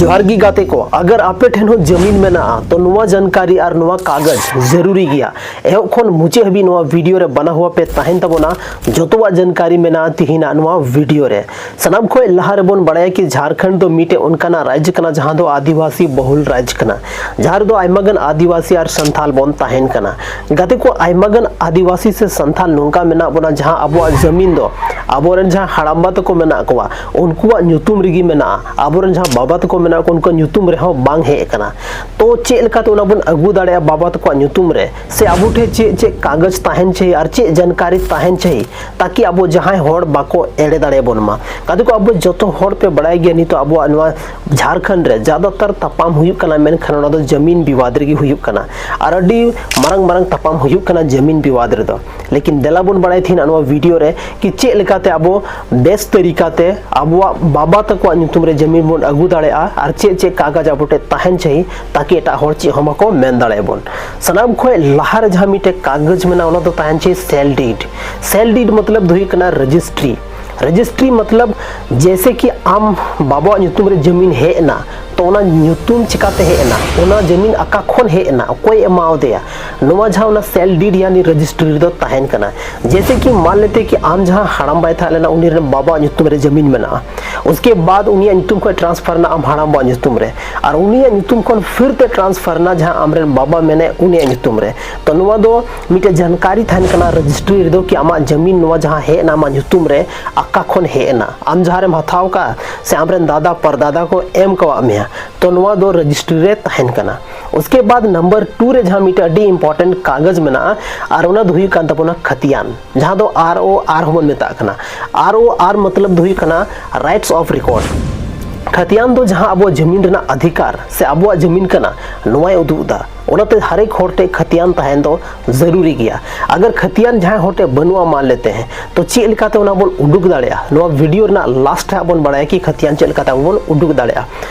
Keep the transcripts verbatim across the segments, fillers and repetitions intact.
ᱡᱚᱦᱟᱨ ᱜᱮ ᱜᱟᱛᱮ ᱠᱚ, ᱟᱜᱟᱨ ᱟᱯᱮ ᱴᱷᱮᱱ ᱦᱚᱸ ᱡᱟᱢᱤᱱ ᱢᱮᱱᱟᱜᱼᱟ ᱛᱚ ᱱᱚᱣᱟ ᱡᱟᱱᱠᱟᱨᱤ ᱟᱨ ᱱᱚᱣᱟ ᱠᱟᱜᱚᱡᱽ ᱡᱟᱹᱨᱩᱨᱤ ᱜᱮᱭᱟ᱾ ᱮᱦᱚᱵ ᱠᱷᱚᱱ ᱢᱩᱪᱟᱹᱫ ᱦᱟᱹᱵᱤᱡ ᱱᱚᱣᱟ ᱵᱷᱤᱰᱤᱭᱳ ᱨᱮ ᱵᱟᱱᱟ ᱦᱩᱭᱟ ᱯᱮ ᱛᱟᱦᱮᱱ ᱛᱟᱵᱚᱱᱟ᱾ ᱡᱚᱛᱚᱣᱟᱜ ᱡᱟᱱᱠᱟᱨᱤ ᱢᱮᱱᱟᱜᱼᱟ ᱛᱤᱦᱤᱧᱟᱜ ᱱᱚᱣᱟ ᱵᱷᱤᱰᱤᱭᱳ ᱨᱮ᱾ ᱥᱟᱱᱟᱢ ᱠᱷᱚᱱ ᱞᱟᱦᱟ ᱨᱮᱵᱚᱱ ᱵᱟᱲᱟᱭᱟ ᱠᱤ ᱡᱷᱟᱲᱠᱷᱚᱸᱰ ᱫᱚ ᱢᱤᱫᱴᱮᱡ ᱚᱱᱠᱟᱱᱟᱜ ᱨᱟᱡᱽ ᱠᱟᱱᱟ ᱡᱟᱦᱟᱸ ᱫᱚ ᱟᱹᱫᱤᱵᱟᱹᱥᱤ ᱵᱚᱦᱩᱞ ᱨᱟᱡᱽ ᱠᱟᱱᱟ, ᱡᱟᱦᱟᱸ ᱨᱮᱫᱚ ᱟᱭᱢᱟ ᱜᱟᱱ ᱟᱹᱫᱤᱵᱟᱹᱥᱤ ᱟᱨ ᱥᱟᱱᱛᱟᱞ ᱵᱚᱱ ᱛᱟᱦᱮᱱ ᱠᱟᱱᱟ᱾ ᱜᱟᱛᱮ ᱠᱚ, ᱟᱭᱢᱟ ᱜᱟᱱ ᱟᱹᱫᱤᱵᱟᱹᱥᱤ ᱥᱮ ᱥᱟᱱᱛᱟᱞ ᱱᱚᱝᱠᱟ ᱢᱮᱱᱟᱜ ᱵᱚᱱᱟ ᱡᱟᱦᱟᱸ ᱟᱵᱚᱣᱟᱜ ᱡᱟᱢᱤᱱ ᱫᱚ ᱟᱵᱚᱨᱮᱱ ᱡᱟᱦᱟᱸ ᱦᱟᱲᱟᱢᱵᱟ ᱛᱟᱠᱚ ᱢᱮᱱᱟᱜ ᱠᱚᱣᱟ ᱩᱱᱠᱩᱣᱟᱜ ᱧᱩᱛᱩᱢ ᱨᱮᱜᱮ ᱢᱮᱱᱟᱜᱼᱟ᱾ ᱟᱵᱚᱨᱮᱱ ᱡᱟᱦᱟᱸ ᱵᱟᱵᱟ ᱛᱟᱠᱚ ᱢᱮᱱᱟᱜ ᱠᱚᱣᱟ ᱩᱱᱠᱩᱣᱟᱜ ᱧᱩᱛᱩᱢ ᱨᱮᱦᱚᱸ ᱵᱟᱝ ᱦᱮᱡ ᱟᱠᱟᱱᱟ᱾ ᱛᱚ ᱪᱮᱫ ᱞᱮᱠᱟᱛᱮ ᱚᱱᱟ ᱵᱚᱱ ᱟᱹᱜᱩ ᱫᱟᱲᱮᱭᱟᱜᱼᱟ ᱵᱟᱵᱟ ᱛᱟᱠᱚᱣᱟᱜ ᱧᱩᱛᱩᱢ ᱨᱮ, ᱥᱮ ᱟᱵᱚ ᱴᱷᱮᱱ ᱪᱮᱫ ᱪᱮᱫ ᱠᱟᱜᱚᱡᱽ ᱛᱟᱦᱮᱱ ᱪᱟᱹᱦᱤ ᱟᱨ ᱪᱮᱫ ᱡᱟᱱᱠᱟᱨᱤ ᱛᱟᱦᱮᱱ ᱪᱟᱹᱦᱤ, ᱛᱟᱠᱤ ᱟᱵᱚ ᱡᱟᱦᱟᱸᱭ ᱦᱚᱲ ᱵᱟᱠᱚ ᱮᱲᱮ ᱫᱟᱲᱮᱭᱟᱵᱚᱱ ᱢᱟ᱾ ᱜᱟᱛᱮ ᱠᱚ, ᱟᱵᱚ ᱡᱚᱛᱚ ᱦᱚᱲ ᱯᱮ ᱵᱟᱲᱟᱭ ᱜᱮᱭᱟ ᱱᱤᱛᱚᱜ ᱟᱵᱚᱣᱟᱜ ᱱᱚᱣᱟ ᱡᱷᱟᱲᱠᱷᱚᱸᱰ ᱨᱮ ᱡᱟᱫᱟᱛᱟᱨ ᱛᱟᱯᱟᱢ ᱦᱩᱭᱩᱜ ᱠᱟᱱᱟ, ᱢᱮᱱᱠᱷᱟᱱ ᱚᱱᱟ ᱫᱚ ᱡᱟᱢᱤᱱ ᱵᱤᱵᱟᱫ ᱨᱮᱜᱮ ᱦᱩᱭᱩᱜ ᱠᱟᱱᱟ᱾ ᱟᱨ ᱟᱹᱰᱤ ᱢᱟᱨᱟᱝ ᱢᱟᱨᱟᱝ ᱛᱟᱯᱟᱢ ᱦᱩᱭᱩᱜ ᱠᱟᱱᱟ ᱡᱟᱢᱤᱱ ᱵᱤᱵᱟᱫ ᱨᱮᱫᱚ᱾ ᱞᱮᱠᱤᱱ ᱫᱮᱞᱟ ᱵᱚᱱ ᱵᱟᱲᱟᱭ ᱛᱟᱦᱮᱱᱟ ᱱᱚᱣᱟ ᱵᱷᱤᱰᱤᱭᱳ ᱨᱮ ᱠᱤ ᱪᱮᱫ ᱞᱮᱠᱟᱛᱮ ᱟᱵᱚ ᱵᱮᱥ ᱛᱟᱹᱨᱤᱠᱟᱛᱮ ᱟᱵᱚᱣᱟᱜ ᱵᱟᱵᱟ ᱛᱟᱠᱚᱣᱟᱜ ᱧᱩᱛᱩᱢ ᱨᱮ ᱡᱟᱢᱤᱱ ᱵᱚᱱ ᱟᱹᱜᱩ ᱫᱟᱲᱮᱭᱟᱜᱼᱟ ᱟᱨ ᱪᱮᱫ ᱪᱮᱫ ᱠᱟᱜᱚᱡᱽ ᱟᱵᱚ ᱴᱷᱮᱱ ᱛᱟᱦᱮᱱ ᱪᱟᱹᱦᱤ, ᱛᱟᱠᱤ ᱮᱴᱟᱜ ᱦᱚᱲ ᱪᱮᱫ ᱦᱚᱸ ᱵᱟᱠᱚ ᱢᱮᱱ ᱫᱟᱲᱮᱭᱟᱵᱚᱱ᱾ ᱥᱟᱱᱟᱢ ᱠᱷᱚᱱ ᱞᱟᱦᱟ ᱨᱮ ᱡᱟᱦᱟᱸ ᱢᱤᱫᱴᱮᱡ ᱠᱟᱜᱚᱡᱽ ᱢᱮᱱᱟᱜᱼᱟ ᱚᱱᱟ ᱫᱚ ᱛᱟᱦᱮᱱ ᱪᱟᱹᱦᱤ ᱥᱮᱞ ᱰᱤᱰ᱾ ᱥᱮᱞ ᱰᱤᱰ ᱢᱚᱛᱞᱚᱵ ᱫᱚ ᱦᱩᱭᱩᱜ ᱠᱟᱱᱟ ᱨᱮᱡᱤᱥᱴᱨᱤ᱾ ᱨᱮᱡᱤᱥᱴᱨᱤ ᱢᱚᱛᱞᱚᱵ ᱡᱮᱭᱥᱮ ᱠᱤ ᱟᱢ ᱵᱟᱵᱟᱣᱟᱜ ᱧᱩᱛᱩᱢ ᱨᱮ ᱡᱟᱢᱤᱱ ᱦᱮᱡ ᱮᱱᱟ, ᱛᱚ ᱚᱱᱟ ᱧᱩᱛᱩᱢ ᱪᱤᱠᱟᱛᱮ ᱦᱮᱡ ᱮᱱᱟ, ᱚᱱᱟ ᱡᱟᱢᱤᱱ ᱚᱠᱟ ᱠᱷᱚᱱ ᱦᱮᱡ ᱮᱱᱟ, ᱚᱠᱚᱭ ᱮᱢᱟᱣᱟᱫᱮᱭᱟ, ᱱᱚᱣᱟ ᱡᱟᱦᱟᱸ ᱚᱱᱟ ᱥᱮᱞ ᱰᱤᱰ ᱭᱟᱱᱤ ᱨᱮᱡᱤᱥᱴᱨᱤ ᱨᱮᱫᱚ ᱛᱟᱦᱮᱱ ᱠᱟᱱᱟ᱾ ᱡᱮᱭᱥᱮ ᱠᱤ ᱢᱟᱱ ᱞᱮᱛᱮ ᱠᱤ ᱟᱢ ᱡᱟᱦᱟᱸ ᱦᱟᱲᱟᱢ ᱵᱟᱭ ᱛᱟᱦᱮᱸ ᱞᱮᱱᱟ ᱩᱱᱤ ᱨᱮᱱ ᱵᱟᱵᱟᱣᱟᱜ ᱧᱩᱛᱩᱢ ᱨᱮ ᱡᱟᱢᱤᱱ ᱢᱮᱱᱟᱜᱼᱟ, ᱩᱥᱠᱮ ᱵᱟᱫ ᱩᱱᱤᱭᱟᱜ ᱧᱩᱛᱩᱢ ᱠᱷᱚᱱ ᱴᱨᱟᱱᱥᱯᱷᱟᱨ ᱮᱱᱟ ᱟᱢ ᱦᱟᱲᱟᱢ ᱵᱟᱵᱟᱣᱟᱜ ᱧᱩᱛᱩᱢ ᱨᱮ, ᱟᱨ ᱩᱱᱤᱭᱟᱜ ᱧᱩᱛᱩᱢ ᱠᱷᱚᱱ ᱯᱷᱤᱨ ᱛᱮ ᱴᱨᱟᱱᱥᱯᱷᱟᱨ ᱮᱱᱟ ᱡᱟᱦᱟᱸ ᱟᱢᱨᱮᱱ ᱵᱟᱵᱟ ᱢᱮᱱᱟᱭ ᱩᱱᱤᱭᱟᱜ ᱧᱩᱛᱩᱢ ᱨᱮ᱾ ᱛᱚ ᱱᱚᱣᱟ ᱫᱚ ᱢᱤᱫᱴᱮᱡ ᱡᱟᱱᱠᱟᱨᱤ ᱛᱟᱦᱮᱱ ᱠᱟᱱᱟ ᱨᱮᱡᱤᱥᱴᱨᱤ ᱨᱮᱫᱚ ᱠᱤ ᱟᱢᱟᱜ ᱡᱟᱢᱤᱱ ᱱᱚᱣᱟ ᱡᱟᱦᱟᱸ ᱦᱮᱡ ᱮᱱᱟ ᱟᱢᱟᱜ ᱧᱩᱛᱩᱢ ᱨᱮ, ᱟᱠᱟ ᱠᱷᱚᱱ ᱦᱮᱡ ᱮᱱᱟ, ᱟᱢ ᱡᱟᱦᱟᱸ ᱨᱮᱢ ᱦᱟᱛᱟᱣ ᱠᱟᱜᱼᱟ ᱥᱮ ᱟᱢᱨᱮᱱ ᱫᱟᱫᱟ ᱯᱟᱨᱫᱟᱫᱟ ᱠᱚ ᱮᱢ ᱠᱟᱣᱟᱫ ᱢᱮᱭᱟ, ᱛᱚ ᱱᱚᱣᱟ ᱫᱚ ᱨᱮᱡᱤᱥᱴᱨᱤ ᱨᱮ ᱛᱟᱦᱮᱱ ᱠᱟᱱᱟ᱾ ᱩᱥᱠᱮ ᱵᱟᱫ ᱱᱟᱢᱵᱟᱨ ᱴᱩ ᱨᱮ ᱡᱟᱦᱟᱸ ᱢᱤᱫᱴᱮᱡ ᱟᱹᱰᱤ ᱤᱢᱯᱚᱨᱴᱮᱱᱴ ᱠᱟᱜᱚᱡᱽ ᱢᱮᱱᱟᱜᱼᱟ, ᱟᱨ ᱚᱱᱟ ᱫᱚ ᱦᱩᱭᱩᱜ ᱠᱟᱱ ᱛᱟᱵᱚᱱᱟ ᱠᱷᱟᱛᱤᱭᱟᱱ, ᱡᱟᱦᱟᱸ ᱫᱚ ᱟᱨ ᱳ ᱟᱨ ᱦᱚᱸᱵᱚᱱ ᱢᱮᱛᱟᱜ ᱠᱟᱱᱟ᱾ ᱟᱨ ᱳ ᱟᱨ ᱢᱚᱛᱞᱚᱵ ᱫᱚ ᱦᱩᱭᱩᱜ ᱠᱟᱱᱟ ᱨᱟᱭᱤᱴᱥ ᱚᱯᱷ ᱨᱮᱠᱚᱨᱰ᱾ ᱠᱷᱟᱛᱤᱭᱟᱱ ᱫᱚ ᱡᱟᱦᱟᱸ ᱟᱵᱚᱣᱟᱜ ᱡᱟᱢᱤᱱ ᱨᱮᱱᱟᱜ ᱚᱫᱷᱤᱠᱟᱨ ᱥᱮ ᱟᱵᱚᱣᱟᱜ ᱡᱟᱢᱤᱱ ᱠᱟᱱᱟ, ᱱᱚᱣᱟᱭ ᱩᱫᱩᱜ ᱮᱫᱟ᱾ ᱚᱱᱟᱛᱮ ᱦᱟᱨᱮᱠ ᱦᱚᱲ ᱴᱷᱮᱱ ᱠᱷᱟᱛᱤᱭᱟᱱ ᱛᱟᱦᱮᱱ ᱫᱚ ᱡᱟᱹᱨᱩᱨᱤ ᱜᱮᱭᱟ᱾ ᱟᱜᱟᱨ ᱠᱷᱟᱛᱤᱭᱟᱱ ᱡᱟᱦᱟᱸᱭ ᱦᱚᱲ ᱴᱷᱮᱱ ᱵᱟᱹᱱᱩᱜᱼᱟ ᱢᱟᱱ ᱞᱮᱛᱮ ᱦᱮᱸ, ᱛᱚ ᱪᱮᱫ ᱞᱮᱠᱟᱛᱮ ᱚᱱᱟ ᱵᱚᱱ ᱩᱰᱩᱠ ᱫᱟᱲᱮᱭᱟᱜᱼᱟ? ᱱᱚᱣᱟ ᱵᱷᱤᱰᱤᱭᱳ ᱨᱮᱱᱟᱜ ᱞᱟᱥᱴ ᱨᱮ ᱦᱟᱸᱜ ᱵᱚᱱ ᱵᱟᱲᱟᱭᱟ ᱠᱤ ᱠᱷᱟᱛᱤᱭᱟᱱ ᱪᱮᱫ ᱞᱮᱠᱟᱛᱮ ᱟᱵᱚ ᱵᱚᱱ ᱩᱰᱩᱠ ᱫᱟᱲᱮᱭᱟᱜᱼᱟ᱾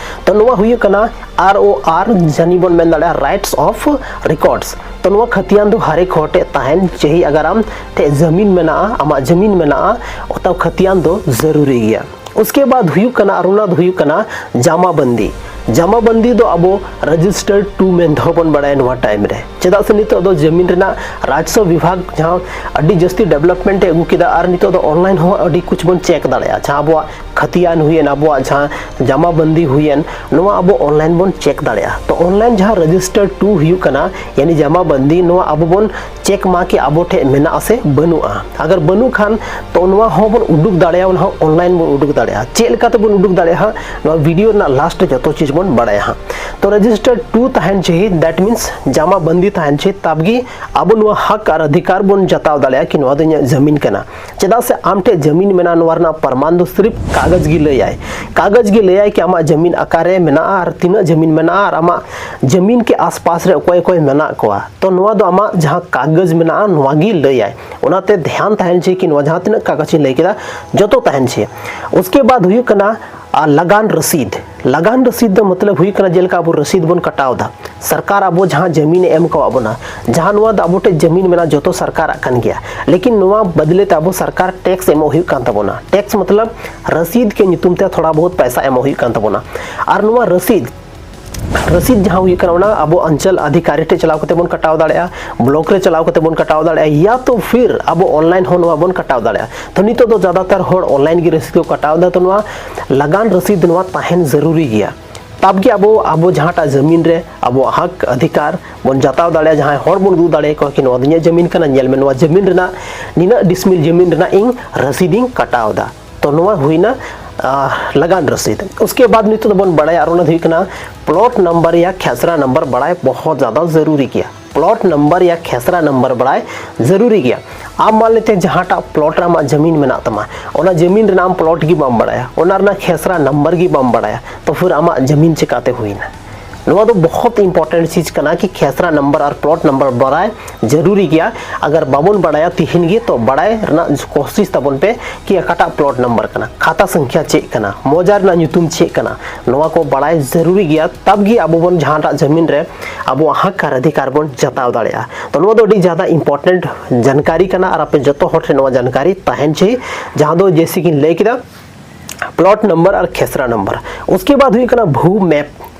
ᱛᱚ ᱱᱚᱣᱟ ᱦᱩᱭᱩᱜ ᱠᱟᱱᱟ ᱟᱨ ᱳ ᱟᱨ, ᱡᱟᱹᱱᱤ ᱵᱚᱱ ᱢᱮᱱ ᱫᱟᱲᱮᱭᱟᱜᱼᱟ ᱨᱟᱭᱤᱴᱥ ᱚᱯᱷ ᱨᱮᱠᱚᱨᱰᱥ᱾ ᱛᱚ ᱱᱚᱣᱟ ᱠᱷᱟᱛᱤᱭᱟᱱ ᱫᱚ ᱦᱟᱨᱮᱠ ᱦᱚᱲ ᱴᱷᱮᱱ ᱛᱟᱦᱮᱱ ᱪᱟᱹᱦᱤ᱾ ᱟᱜᱟᱨ ᱟᱢ ᱴᱷᱮᱱ ᱡᱟᱢᱤᱱ ᱢᱮᱱᱟᱜᱼᱟ, ᱟᱢᱟᱜ ᱡᱟᱢᱤᱱ ᱢᱮᱱᱟᱜᱼᱟ, ᱛᱚ ᱠᱷᱟᱛᱤᱭᱟᱱ ᱫᱚ ᱡᱟᱹᱨᱩᱨᱤ ᱜᱮᱭᱟ᱾ ᱩᱥᱠᱮ ᱵᱟᱫ ᱦᱩᱭᱩᱜ ᱠᱟᱱᱟ, ᱟᱨ ᱚᱱᱟ ᱫᱚ ᱦᱩᱭᱩᱜ ᱠᱟᱱᱟ ᱡᱟᱢᱟᱵᱟᱱᱫᱤ᱾ ᱡᱟᱢᱟᱵᱟᱱᱫᱤ ᱫᱚ ᱟᱵᱚ ᱨᱮᱡᱤᱥᱴᱟᱨᱰ ᱴᱩ ᱢᱮᱱ ᱛᱮᱦᱚᱸ ᱵᱚᱱ ᱵᱟᱲᱟᱭᱟ ᱱᱚᱣᱟ ᱴᱟᱭᱤᱢ ᱨᱮ᱾ ᱪᱮᱫᱟᱜ ᱥᱮ ᱱᱤᱛᱚᱜ ᱫᱚ ᱡᱟᱢᱤᱱ ᱨᱮᱱᱟᱜ ᱨᱟᱡᱽᱥᱚ ᱵᱤᱵᱷᱟᱜᱽ ᱡᱟᱦᱟᱸ ᱟᱹᱰᱤ ᱡᱟᱹᱥᱛᱤ ᱰᱮᱵᱷᱞᱚᱯᱢᱮᱱᱴ ᱮ ᱟᱹᱜᱩ ᱠᱮᱫᱟ, ᱟᱨ ᱱᱤᱛᱚᱜ ᱫᱚ ᱚᱱᱞᱟᱭᱤᱱ ᱦᱚᱸ ᱟᱹᱰᱤ ᱠᱩᱪ ᱵᱚᱱ ᱪᱮᱠ ᱫᱟᱲᱮᱭᱟᱜᱼᱟ᱾ ᱡᱟᱦᱟᱸ ᱟᱵᱚᱣᱟᱜ ᱠᱷᱟᱛᱤᱭᱟᱱ ᱦᱩᱭᱮᱱ, ᱟᱵᱚᱣᱟᱜ ᱡᱟᱦᱟᱸ ᱡᱟᱢᱟᱵᱟᱱᱫᱤ ᱦᱩᱭᱮᱱ, ᱱᱚᱣᱟ ᱟᱵᱚ ᱚᱱᱞᱟᱭᱤᱱ ᱵᱚᱱ ᱪᱮᱠ ᱫᱟᱲᱮᱭᱟᱜᱼᱟ᱾ ᱛᱚ ᱚᱱᱞᱟᱭᱤᱱ ᱡᱟᱦᱟᱸ ᱨᱮᱡᱤᱥᱴᱟᱨᱰ ᱴᱩ ᱦᱩᱭᱩᱜ ᱠᱟᱱᱟ, ᱭᱟᱱᱤ ᱡᱟᱢᱟᱵᱟᱱᱫᱤ, ᱱᱚᱣᱟ ᱟᱵᱚ ᱵᱚᱱ ᱪᱮᱠ ᱢᱟ ᱠᱤ ᱟᱵᱚ ᱴᱷᱮᱱ ᱢᱮᱱᱟᱜᱼᱟ ᱥᱮ ᱵᱟᱹᱱᱩᱜᱼᱟ᱾ ᱟᱜᱟᱨ ᱵᱟᱹᱱᱩᱜ ᱠᱷᱟᱱ, ᱛᱚ ᱱᱚᱣᱟ ᱦᱚᱸ ᱵᱚᱱ ᱩᱰᱩᱠ ᱫᱟᱲᱮᱭᱟᱜᱼᱟ, ᱚᱱᱟ ᱦᱚᱸ ᱚᱱᱞᱟᱭᱤᱱ ᱵᱚᱱ ᱩᱰᱩᱠ ᱫᱟᱲᱮᱭᱟᱜᱼᱟ᱾ ᱪᱮᱫ ᱞᱮᱠᱟᱛᱮ ᱵᱚᱱ ᱩᱰᱩᱠ ᱫᱟᱲᱮᱭᱟᱜᱼᱟ ᱦᱟᱸᱜ, ᱱᱚᱣᱟ ᱵᱷᱤᱰᱤᱭᱳ ᱨᱮᱱᱟᱜ ᱞᱟᱥᱴ ᱨᱮ ᱡᱚᱛᱚ ᱪᱤᱡᱽ ᱵᱚᱱ ᱵᱟᱲᱟᱭᱟ ᱦᱟᱸᱜ᱾ ᱛᱚ ᱨᱮᱡᱤᱥᱴᱟᱨᱰ ᱴᱩ ᱛᱟᱦᱮᱱ ᱪᱟᱹᱦᱤ, that means ᱡᱟᱢᱟᱵᱟᱱᱫᱤ ᱛᱟᱦᱮᱱ ᱪᱟᱹᱦᱤ, ᱛᱟᱵ ᱜᱮ ᱟᱵᱚ ᱱᱚᱣᱟ ᱦᱚᱠ ᱟᱨ ᱚᱫᱷᱤᱠᱟᱨ ᱵᱚᱱ ᱡᱟᱛᱟᱣ ᱫᱟᱲᱮᱭᱟᱜᱼᱟ ᱠᱤ ᱱᱚᱣᱟ ᱫᱚ ᱤᱧᱟᱹᱜ ᱡᱟᱢᱤᱱ ᱠᱟᱱᱟ᱾ ᱪᱮᱫᱟᱜ ᱥᱮ ᱟᱢ ᱴᱷᱮᱱ ᱡᱟᱢᱤᱱ ᱢᱮᱱᱟᱜᱼᱟ, ᱱᱚᱣᱟ ᱨᱮᱱᱟᱜ ᱯᱨᱚᱢᱟᱱ ᱫᱚ ᱥᱤᱨᱯ ᱠᱟᱜᱚᱡᱽ ᱜᱮ ᱞᱟᱹᱭᱟᱭ᱾ ᱠᱟᱜᱚᱡᱽ ᱜᱮ ᱞᱟᱹᱭᱟᱭ ᱠᱤ ᱟᱢᱟᱜ ᱡᱟᱢᱤᱱ ᱚᱠᱟᱨᱮ ᱢᱮᱱᱟᱜᱼᱟ ᱟᱨ ᱛᱤᱱᱟᱹᱜ ᱡᱟᱢᱤᱱ ᱢᱮᱱᱟᱜᱼᱟ ᱟᱨ ᱟᱢᱟᱜ ᱡᱟᱢᱤᱱ ᱠᱮ ᱟᱥᱯᱟᱥ ᱨᱮ ᱚᱠᱚᱭ ᱚᱠᱚᱭ ᱢᱮᱱᱟᱜ ᱠᱚᱣᱟ᱾ ᱛᱚ ᱱᱚᱣᱟ ᱫᱚ ᱟᱢᱟᱜ ᱡᱟᱦᱟᱸ ᱠᱟᱜᱚᱡᱽ ᱢᱮᱱᱟᱜᱼᱟ, ᱱᱚᱣᱟ ᱜᱮ ᱞᱟᱹᱭᱟᱭ᱾ ᱚᱱᱟᱛᱮ ᱫᱷᱮᱭᱟᱱ ᱛᱟᱦᱮᱱ ᱪᱟᱹᱦᱤ ᱠᱤ ᱱᱚᱣᱟ ᱡᱟᱦᱟᱸ ᱛᱤᱱᱟᱹᱜ ᱠᱟᱜᱚᱡᱽ ᱤᱧ ᱞᱟᱹᱭ ᱠᱮᱫᱟ, ᱡᱚᱛᱚ ᱛᱟᱦᱮᱱ ᱪᱟᱹᱦᱤ᱾ ᱩᱥᱠᱮ ᱵᱟᱫ ᱦᱩᱭᱩᱜ ᱠᱟᱱᱟ ᱟᱨ ᱞᱟᱜᱟᱱ ᱨᱚᱥᱤᱫ᱾ ᱞᱟᱜᱟᱱ ᱨᱚᱥᱤᱫ ᱫᱚ ᱢᱚᱛᱞᱚᱵ ᱦᱩᱭᱩᱜ ᱠᱟᱱᱟ ᱡᱮᱞᱮᱠᱟ ᱟᱵᱚ ᱨᱚᱥᱤᱫ ᱵᱚᱱ ᱠᱟᱴᱟᱣ ᱮᱫᱟ, ᱥᱚᱨᱠᱟᱨ ᱟᱵᱚ ᱡᱟᱦᱟᱸ ᱡᱟᱢᱤᱱ ᱮ ᱮᱢ ᱠᱟᱣᱟᱫ ᱵᱚᱱᱟ, ᱡᱟᱦᱟᱸ ᱱᱚᱣᱟ ᱫᱚ ᱟᱵᱚ ᱴᱷᱮᱱ ᱡᱟᱢᱤᱱ ᱢᱮᱱᱟᱜᱼᱟ, ᱡᱚᱛᱚ ᱥᱚᱨᱠᱟᱨᱟᱜ ᱠᱟᱱ ᱜᱮᱭᱟ, ᱞᱮᱠᱤᱱ ᱱᱚᱣᱟ ᱵᱚᱫᱞᱮ ᱛᱮ ᱟᱵᱚ ᱥᱚᱨᱠᱟᱨ ᱴᱮᱠᱥ ᱮᱢᱚᱜ ᱦᱩᱭᱩᱜ ᱠᱟᱱ ᱛᱟᱵᱚᱱᱟ᱾ ᱴᱮᱠᱥ ᱢᱚᱛᱞᱚᱵ ᱨᱚᱥᱤᱫ ᱠᱮ ᱧᱩᱛᱩᱢ ᱛᱮ ᱛᱷᱚᱲᱟ ᱵᱚᱦᱩᱛ ᱯᱚᱭᱥᱟ ᱮᱢᱚᱜ ᱦᱩᱭᱩᱜ ᱠᱟᱱ ᱛᱟᱵᱚᱱᱟ᱾ ᱟᱨ ᱱᱚᱣᱟ ᱨᱚᱥᱤᱫ ᱨᱚᱥᱤᱫ ᱡᱟᱦᱟᱸ ᱦᱩᱭᱩᱜ ᱠᱟᱱᱟ, ᱚᱱᱟ ᱟᱵᱚ ᱚᱧᱪᱚᱞ ᱚᱫᱷᱤᱠᱟᱨᱤ ᱴᱷᱮᱱ ᱪᱟᱞᱟᱣ ᱠᱟᱛᱮ ᱵᱚᱱ ᱠᱟᱴᱟᱣ ᱫᱟᱲᱮᱭᱟᱜᱼᱟ, ᱵᱞᱚᱠ ᱨᱮ ᱪᱟᱞᱟᱣ ᱠᱟᱛᱮ ᱵᱚᱱ ᱠᱟᱴᱟᱣ ᱫᱟᱲᱮᱭᱟᱜᱼᱟ, ᱭᱟ ᱛᱚ ᱯᱷᱤᱨ ᱟᱵᱚ ᱚᱱᱞᱟᱭᱤᱱ ᱦᱚᱸ ᱱᱚᱣᱟ ᱵᱚᱱ ᱠᱟᱴᱟᱣ ᱫᱟᱲᱮᱭᱟᱜᱼᱟ᱾ ᱛᱚ ᱱᱤᱛᱚᱜ ᱫᱚ ᱡᱟᱫᱟᱛᱟᱨ ᱦᱚᱲ ᱚᱱᱞᱟᱭᱤᱱ ᱜᱮ ᱨᱚᱥᱤᱫ ᱠᱚ ᱠᱟᱴᱟᱣ ᱮᱫᱟ᱾ ᱛᱚ ᱱᱚᱣᱟ ᱞᱟᱜᱟᱱ ᱨᱚᱥᱤᱫ ᱱᱚᱣᱟ ᱛᱟᱦᱮᱱ ᱡᱟᱹᱨᱩᱨᱤ ᱜᱮᱭᱟ, ᱛᱟᱵ ᱜᱮ ᱟᱵᱚ ᱟᱵᱚ ᱡᱟᱦᱟᱸᱴᱟᱜ ᱡᱟᱢᱤᱱ ᱨᱮ ᱟᱵᱚᱣᱟᱜ ᱦᱚᱠ ᱚᱫᱷᱤᱠᱟᱨ ᱵᱚᱱ ᱡᱟᱛᱟᱣ ᱫᱟᱲᱮᱭᱟᱜᱼᱟ᱾ ᱡᱟᱦᱟᱸᱭ ᱦᱚᱲ ᱵᱚᱱ ᱩᱫᱩᱜ ᱫᱟᱲᱮᱭᱟᱠᱚᱣᱟ ᱠᱤ ᱱᱚᱣᱟ ᱫᱚ ᱤᱧᱟᱹᱜ ᱡᱟᱢᱤᱱ ᱠᱟᱱᱟ, ᱧᱮᱞ ᱢᱮ ᱱᱚᱣᱟ ᱡᱟᱢᱤᱱ ᱨᱮᱱᱟᱜ ᱱᱤᱱᱟᱹᱜ ᱰᱤᱥᱢᱤᱞ ᱡᱟᱢᱤᱱ ᱨᱮᱱᱟᱜ ᱤᱧ ᱨᱚᱥᱤᱫ ᱤᱧ ᱠᱟᱴᱟᱣ ᱮᱫᱟ᱾ ᱛᱚ ᱱᱚᱣᱟ ᱦᱩᱭᱱᱟ ᱟᱦ, ᱞᱟᱜᱟᱱ ᱨᱚᱥᱤᱫ᱾ ᱩᱥᱠᱮ ᱵᱟᱫ ᱱᱤᱛᱚᱜ ᱫᱚᱵᱚᱱ ᱵᱟᱲᱟᱭᱟ, ᱟᱨ ᱚᱱᱟ ᱫᱚ ᱦᱩᱭᱩᱜ ᱠᱟᱱᱟ ᱯᱞᱚᱴ ᱱᱟᱢᱵᱟᱨ ᱭᱟ ᱠᱷᱮᱥᱨᱟ ᱱᱟᱢᱵᱟᱨ ᱵᱟᱲᱟᱭ ᱵᱚᱦᱚᱛ ᱡᱟᱫᱟ ᱡᱟᱹᱨᱩᱨᱤ ᱜᱮᱭᱟ᱾ ᱯᱞᱚᱴ ᱱᱟᱢᱵᱟᱨ ᱭᱟ ᱠᱷᱮᱥᱨᱟ ᱱᱟᱢᱵᱟᱨ ᱵᱟᱲᱟᱭ ᱡᱟᱹᱨᱩᱨᱤ ᱜᱮᱭᱟ᱾ ᱟᱢ ᱢᱟᱱ ᱞᱮᱛᱮ ᱡᱟᱦᱟᱸᱴᱟᱜ ᱯᱞᱚᱴ ᱨᱮ ᱟᱢᱟᱜ ᱡᱟᱢᱤᱱ ᱢᱮᱱᱟᱜ ᱛᱟᱢᱟ, ᱚᱱᱟ ᱡᱟᱢᱤᱱ ᱨᱮᱱᱟᱜ ᱟᱢ ᱯᱞᱚᱴ ᱜᱮ ᱵᱟᱢ ᱵᱟᱲᱟᱭᱟ, ᱚᱱᱟ ᱨᱮᱱᱟᱜ ᱠᱷᱮᱥᱨᱟ ᱱᱟᱢᱵᱟᱨ ᱜᱮ ᱵᱟᱢ ᱵᱟᱲᱟᱭᱟ, ᱛᱚ ᱯᱷᱤᱨ ᱟᱢᱟᱜ ᱡᱟᱢᱤᱱ ᱪᱤᱠᱟᱛᱮ ᱦᱩᱭᱱᱟ? ᱱᱚᱣᱟ ᱫᱚ ᱵᱚᱦᱚᱛ ᱤᱢᱯᱚᱨᱴᱮᱱᱴ ᱪᱤᱡᱽ ᱠᱟᱱᱟ ᱠᱤ ᱠᱷᱮᱥᱨᱟ ᱱᱟᱢᱵᱟᱨ ᱟᱨ ᱯᱞᱚᱴ ᱱᱟᱢᱵᱟᱨ ᱵᱟᱲᱟᱭ ᱡᱟᱹᱨᱩᱨᱤ ᱜᱮᱭᱟ᱾ ᱟᱜᱟᱨ ᱵᱟᱵᱚᱱ ᱵᱟᱲᱟᱭᱟ ᱛᱤᱦᱤᱧ ᱜᱮ, ᱛᱚ ᱵᱟᱲᱟᱭ ᱨᱮᱱᱟᱜ ᱠᱳᱥᱤᱥ ᱛᱟᱵᱚᱱ ᱯᱮ ᱠᱤ ᱚᱠᱟᱴᱟᱜ ᱯᱞᱚᱴ ᱱᱟᱢᱵᱟᱨ ᱠᱟᱱᱟ, ᱠᱷᱟᱛᱟ ᱥᱚᱝᱠᱷᱭᱟ ᱪᱮᱫ ᱠᱟᱱᱟ, ᱢᱚᱡᱟ ᱨᱮᱱᱟᱜ ᱧᱩᱛᱩᱢ ᱪᱮᱫ ᱠᱟᱱᱟ, ᱱᱚᱣᱟ ᱠᱚ ᱵᱟᱲᱟᱭ ᱡᱟᱹᱨᱩᱨᱤ ᱜᱮᱭᱟ᱾ ᱛᱟᱵ ᱜᱮ ᱟᱵᱚ ᱵᱚᱱ ᱡᱟᱦᱟᱸᱴᱟᱜ ᱡᱟᱢᱤᱱ ᱨᱮ ᱟᱵᱚᱣᱟᱜ ᱦᱚᱠ ᱟᱨ ᱚᱫᱷᱤᱠᱟᱨ ᱵᱚᱱ ᱡᱟᱛᱟᱣ ᱫᱟᱲᱮᱭᱟᱜᱼᱟ᱾ ᱛᱚ ᱱᱚᱣᱟ ᱫᱚ ᱟᱹᱰᱤ ᱡᱟᱫᱟ ᱤᱢᱯᱚᱨᱴᱮᱱᱴ ᱡᱟᱱᱠᱟᱨᱤ ᱠᱟᱱᱟ ᱟᱨ ᱟᱯᱮ ᱡᱚᱛᱚ ᱦᱚᱲ ᱴᱷᱮᱱ ᱱᱚᱣᱟ ᱡᱟᱱᱠᱟᱨᱤ ᱛᱟᱦᱮᱱ ᱪᱟᱹᱦᱤ, ᱡᱟᱦᱟᱸ ᱫᱚ ᱡᱮᱭᱥᱮ ᱠᱤᱧ ᱞᱟᱹᱭ ᱠᱮᱫᱟ, ᱯᱞᱚᱴ ᱱᱟᱢᱵᱟᱨ ᱟᱨ ᱠᱷᱮᱥᱨᱟ ᱱᱟᱢᱵᱟᱨ᱾ ᱩᱥᱠᱮ ᱵᱟᱫ ᱦᱩᱭᱩᱜ ᱠᱟᱱᱟ ᱵᱷᱩ ᱢᱮᱯ᱾